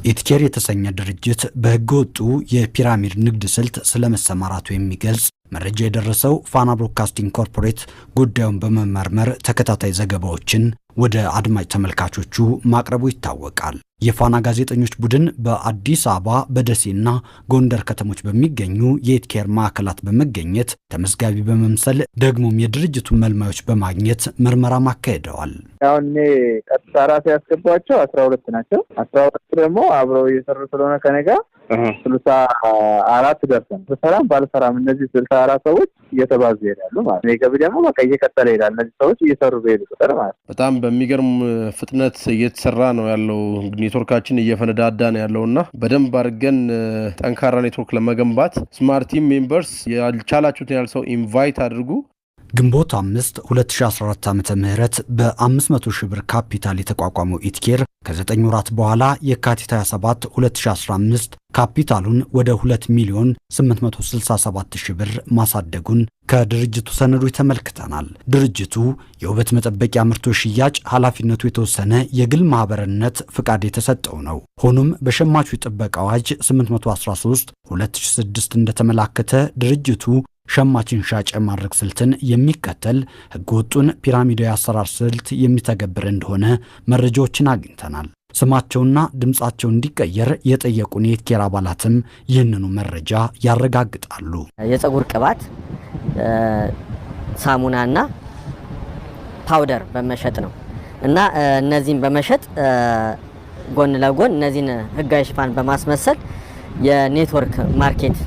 ኢትኬር የተሰኘ ድርጅት በሕገ ወጡ የፒራሚድ ንግድ ስልት ስለመሰማራቱ የሚገልጽ መረጃ የደረሰው ፋና ብሮድካስቲንግ ኮርፖሬት ጉዳዩን በመመርመር ተከታታይ ዘገባዎችን ወደ አድማጭ ተመልካቾቹ ማቅረቡ ይታወቃል። የፋና ጋዜጠኞች ቡድን በአዲስ አበባ፣ በደሴና ጎንደር ከተሞች በሚገኙ የኢትኬር ማዕከላት በመገኘት ተመዝጋቢ በመምሰል ደግሞም የድርጅቱን መልማዮች በማግኘት ምርመራ አካሂደዋል። አሁን እኔ ቀጥታ ራሴ ያስገቧቸው 12 ናቸው። 12 ደግሞ አብረው እየሰሩ ስለሆነ ከኔ ጋር 64 ደርሰን ብሰራም ባልሰራም እነዚህ 64 ሰዎች እየተባዙ ይሄዳሉ ማለት ነው። ገቢ ደግሞ በቃ እየቀጠለ ይሄዳል። እነዚህ ሰዎች እየሰሩ በሄዱ ቁጥር ማለት ነው። በጣም በሚገርም ፍጥነት እየተሰራ ነው ያለው። ኔትወርካችን እየፈነዳዳ ነው ያለው እና በደንብ አድርገን ጠንካራ ኔትወርክ ለመገንባት smart team members ያልቻላችሁትን ያህል ሰው invite አድርጉ። ግንቦት 5 2014 ዓ ም በ500 ሺህ ብር ካፒታል የተቋቋመው ኢትኬር ከ9 ወራት በኋላ የካቲት 27 2015 ካፒታሉን ወደ 2 ሚሊዮን 867 ሺህ ብር ማሳደጉን ከድርጅቱ ሰነዶች ተመልክተናል። ድርጅቱ የውበት መጠበቂያ ምርቶች ሽያጭ ኃላፊነቱ የተወሰነ የግል ማህበርነት ፍቃድ የተሰጠው ነው። ሆኖም በሸማቹ ጥበቃ አዋጅ 813 2006 እንደተመላከተ ድርጅቱ ሸማችን ሻጭ የማድረግ ስልትን የሚከተል ህገወጡን ፒራሚዳዊ አሰራር ስልት የሚተገብር እንደሆነ መረጃዎችን አግኝተናል። ስማቸውና ድምፃቸው እንዲቀየር የጠየቁን የኢትኬር አባላትም ይህንኑ መረጃ ያረጋግጣሉ። የፀጉር ቅባት፣ ሳሙናና powder በመሸጥ ነው እና እነዚህን በመሸጥ ጎን ለጎን እነዚህን ህጋዊ ሽፋን በማስመሰል የ network market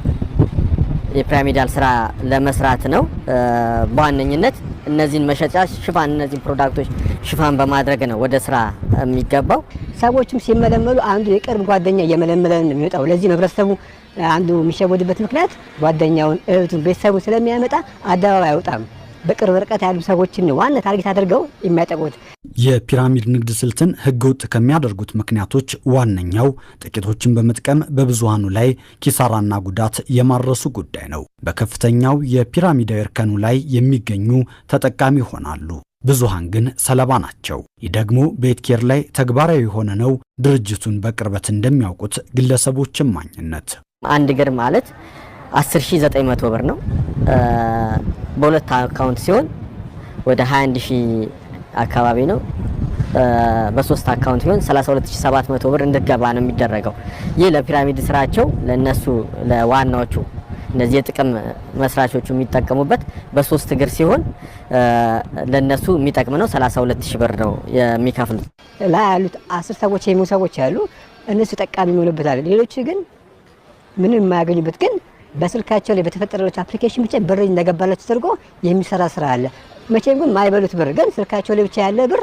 የ pyramidal ስራ ለመስራት ነው። በዋነኝነት እነዚህን መሸጫ ሽፋን እነዚህን product ኦች ሽፋን በማድረግ ነው ወደ ስራ የሚገባው። ሰዎችም ሲመለመሉ አንዱ የቅርብ ጓደኛ እየመለመለ ነው የሚወጣው። ለዚህ ህብረተሰቡ አንዱ የሚሸወድበት ምክንያት ጓደኛውን፣ እህቱን፣ ቤተሰቡን ስለሚያመጣ አደባባይ አይወጣም። በቅርብ ርቀት ያሉ ሰዎችን ነው ዋና target አድርገው የሚያጠቁት። የፒራሚድ ንግድ ስልትን ህገወጥ ከሚያደርጉት ምክንያቶች ዋነኛው ጥቂቶችን በመጥቀም በብዙሃኑ ላይ ኪሳራና ጉዳት የማድረሱ ጉዳይ ነው። በከፍተኛው የፒራሚዳዊ እርከኑ ላይ የሚገኙ ተጠቃሚ ይሆናሉ፣ ብዙሃን ግን ሰለባ ናቸው። ይህ ደግሞ በኢትኬር ላይ ተግባራዊ የሆነ ነው። ድርጅቱን በቅርበት እንደሚያውቁት ግለሰቦች እማኝነት አንድ እግር ማለት 10,900 ብር ነው። በሁለት account ሲሆን ወደ 21,000 አካባቢ ነው። በሶስት account ሲሆን 32,700 ብር እንድትገባ ነው የሚደረገው። ይህ ለፒራሚድ ስራቸው ለነሱ ለዋናዎቹ እነዚህ የጥቅም መስራቾቹ የሚጠቀሙበት በሶስት እግር ሲሆን ለነሱ የሚጠቅም ነው። 32,000 ብር ነው የሚከፍሉት። ላይ ያሉት 10 ሰዎች የሚሆኑ ሰዎች አሉ። እነሱ ጠቃሚ የሚሆኑበታል። ሌሎቹ ግን ምንም የማያገኙበት ግን በስልካቸው ላይ በተፈጠረላቸው application ብቻ ብር እንደገባላቸው ተደርጎ የሚሰራ ስራ አለ። መቼም ግን ማይበሉት ብር ግን ስልካቸው ላይ ብቻ ያለ ብር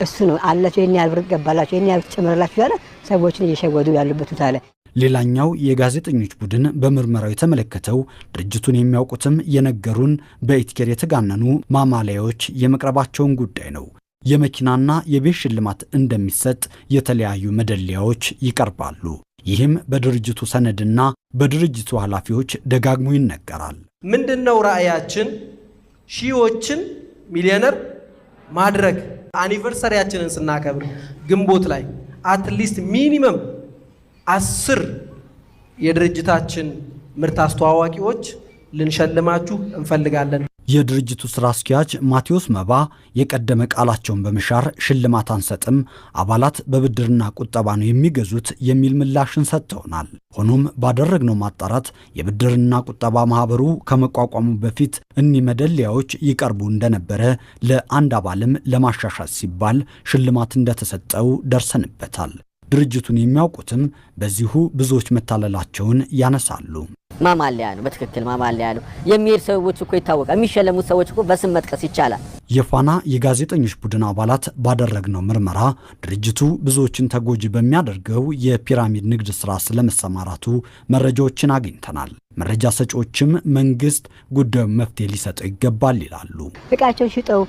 እሱ ነው አላቸው። ይሄን ያህል ብር ገባላቸው፣ ይሄን ያህል ጨምረላችሁ ያለ ሰዎችን እየሸወዱ ያሉበት ሁኔታ አለ። ሌላኛው የጋዜጠኞች ቡድን በምርመራው የተመለከተው ድርጅቱን የሚያውቁትም የነገሩን በኢትኬር የተጋነኑ ማማለያዎች የመቅረባቸውን ጉዳይ ነው። የመኪናና የቤት ሽልማት እንደሚሰጥ የተለያዩ መደለያዎች ይቀርባሉ። ይህም በድርጅቱ ሰነድና በድርጅቱ ኃላፊዎች ደጋግሞ ይነገራል። ምንድነው ራዕያችን? ሺዎችን ሚሊዮነር ማድረግ። Anniversary ያችንን ስናከብር ግንቦት ላይ at least minimum 10 የድርጅታችን ምርት አስተዋዋቂዎች ልንሸልማችሁ እንፈልጋለን። የድርጅቱ ስራ አስኪያጅ ማቴዎስ መባ የቀደመ ቃላቸውን በመሻር ሽልማት አንሰጥም፣ አባላት በብድርና ቁጠባ ነው የሚገዙት የሚል ምላሽን ሰጥተውናል። ሆኖም ባደረግነው ማጣራት የብድርና ቁጠባ ማህበሩ ከመቋቋሙ በፊት እኒህ መደለያዎች ይቀርቡ እንደነበረ፣ ለአንድ አባልም ለማሻሻል ሲባል ሽልማት እንደተሰጠው ደርሰንበታል። ድርጅቱን የሚያውቁትም በዚሁ ብዙዎች መታለላቸውን ያነሳሉ። ማማለያ ነው፣ በትክክል ማማለያ ነው። የሚሄድ ሰዎች እኮ ይታወቃል። የሚሸለሙት ሰዎች እኮ በስም መጥቀስ ይቻላል። የፋና የጋዜጠኞች ቡድን አባላት ባደረግነው ምርመራ ድርጅቱ ብዙዎችን ተጎጂ በሚያደርገው የፒራሚድ ንግድ ስራ ስለመሰማራቱ መረጃዎችን አግኝተናል። መረጃ ሰጪዎችም መንግስት ጉዳዩን መፍትሄ ሊሰጠው ይገባል ይላሉ። እቃቸውን ሽጠው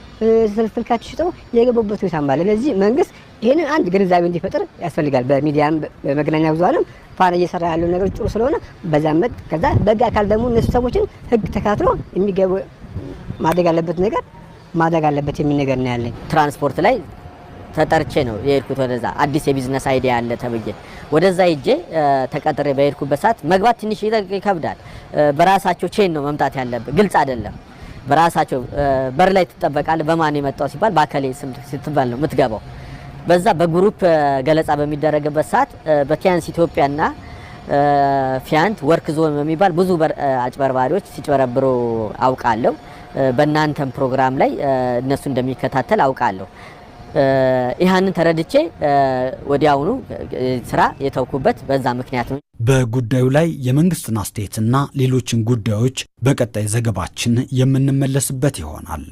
ስልካቸው ሽጠው የገቡበት ሁኔታ አለ። ለዚህ መንግስት ይህንን አንድ ግንዛቤ እንዲፈጥር ያስፈልጋል። በሚዲያም በመገናኛ ብዙሃንም ፋና እየሰራ ያለው ነገር ጥሩ ስለሆነ በዛ መጥ ከዛ በህግ አካል ደግሞ እነሱ ሰዎችን ህግ ተከታትሎ የሚገቡ ማድረግ ያለበት ነገር ማድረግ አለበት የሚል ነገር ነው ያለኝ። ትራንስፖርት ላይ ተጠርቼ ነው የሄድኩት ወደዛ። አዲስ የ business idea አለ ተብዬ ወደዛ ሄጄ ተቀጥሬ በሄድኩበት ሰዓት መግባት ትንሽ ይከብዳል። በራሳቸው chain ነው መምጣት ያለብህ፣ ግልጽ አይደለም። በራሳቸው በር ላይ ትጠበቃለህ። በማን የመጣው ሲባል በአከሌ ስም ስትባል ነው የምትገባው። በዛ በ group ገለጻ በሚደረግበት ሰዓት በቲያንስ ኢትዮጵያና ፊያንት ወርክ ዞን በሚባል ብዙ አጭበርባሪዎች ሲጭበረብሩ አውቃለሁ። በእናንተም ፕሮግራም ላይ እነሱ እንደሚከታተል አውቃለሁ። ይህንን ተረድቼ ወዲያውኑ ስራ የተውኩበት በዛ ምክንያት ነው። በጉዳዩ ላይ የመንግስትን አስተያየትና ሌሎችን ጉዳዮች በቀጣይ ዘገባችን የምንመለስበት ይሆናል።